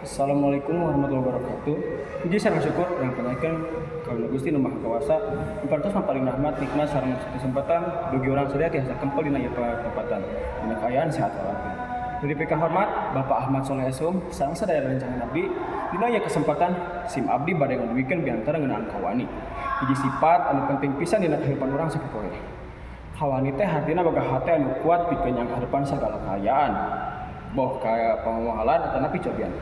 Assalamualaikum warahmatullahi wabarakatuh. Puji sareng syukur urang panjatkeun ka Gusti Nu Maha Kuasa, nu parantos paring rahmat, nikmat sareng kesempatan dugi urang sadaya tiasa kempel dina ieu patempatan dina kaayaan sehat walafiat. Nu dipikahormat Bapak Ahmad Soleh S.Hum sareng sadaya rerencangan abdi, dina ieu kesempatan sim abdi bade ngadugikeun biantara ngeunaan kawani. Hiji sifat anu penting pisan dina kehidupan urang sapopoe. Kawani teh hartina boga hate anu kuat pikeun nyanghareupan sagala kaayaan. Boh kaya pamahalan atanapi cobian.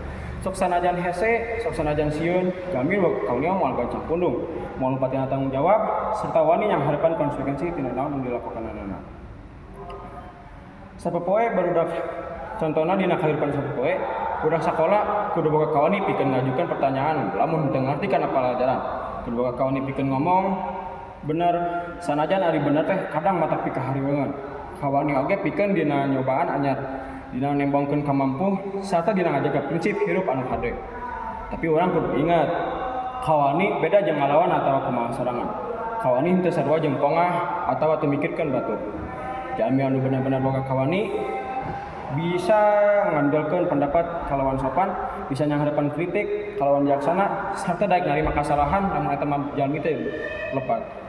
Sok sanajan hese, sok sanajan sieun, jalmi kawani moal gancang pundung, moal lumpat tina tanggung jawab, serta wani nyanghareupan konsekuensi tina naon anu dilakokanana. Sapopoe barudak, contona dina kahirupan sapopoe, budak sakola kudu boga kawani pikeun ngajukeun pertanyaan lamun teu ngarti kana palajaran. Kudu boga kawani pikeun ngomong bener sanajan ari bener teh kadang matak pikahariweungeun. Kawani oge pikeun dina nyobaan anyar, dina nembongkeun kamampu sarta dina ngajaga prinsip hirup anu hade. Tapi urang kudu ingat, kawani beda jeung ngalawan atawa kumaha sorangan. Kawani henteu sarua jeung pongah atawa teu mikirkeun batur. Jalmi anu bener-bener boga kawani bisa ngandelkeun pendapat kalawan sopan, bisa nyanghareupan kritik kalawan bijaksana, sarta daek narima kasalahan lamun eta mah jalmi teh lepat.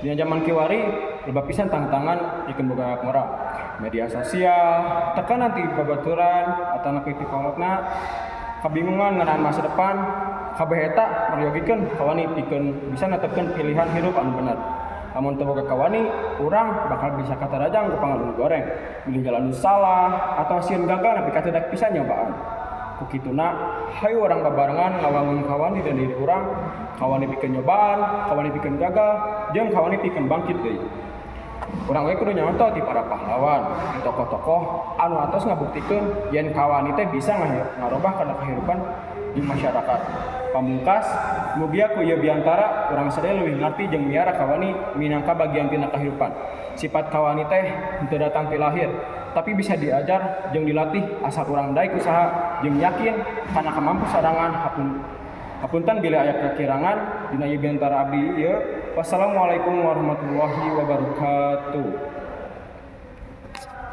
Dina jaman kiwari loba pisan tangtangan pikeun boga moral. Media sosial, tekanan ti babaturan atanapi ti kolotna, kabingungan ngeunaan masa depan, kabeh eta meryogikeun kawani pikeun bisa netepkeun pilihan hirup anu bener. Lamun teu boga kawani, urang bakal bisa katarajang ku pangaruh nu goreng, milih jalan nu salah, atawa sieun gagal nepi ka teu daek pisan nyobaan. Ku kituna, hayu urang babarengan ngawangun kawani dina diri urang, kawani pikeun nyobaan, kawani pikeun gagal, jeung kawani pikeun bangkit deui. Urang we kudu nyontoh ti para pahlawan, ti tokoh-tokoh anu atos ngabuktikeun yen kawani teh bisa ngarobah kana kahirupan di masyarakat. Pamungkas, mugia ku ieu biantara urang sadaya leuwih ngarti jeung miara kawani minangka bagian tina kahirupan. Sifat kawani teh henteu datang ti lahir, tapi bisa diajar jeung dilatih asal urang daek usaha jeung yakin kana kamampu sorangan. Hapunten bilih aya kakirangan dina ieu biantara abdi ieu. Wassalamualaikum warahmatullahi wabarakatuh.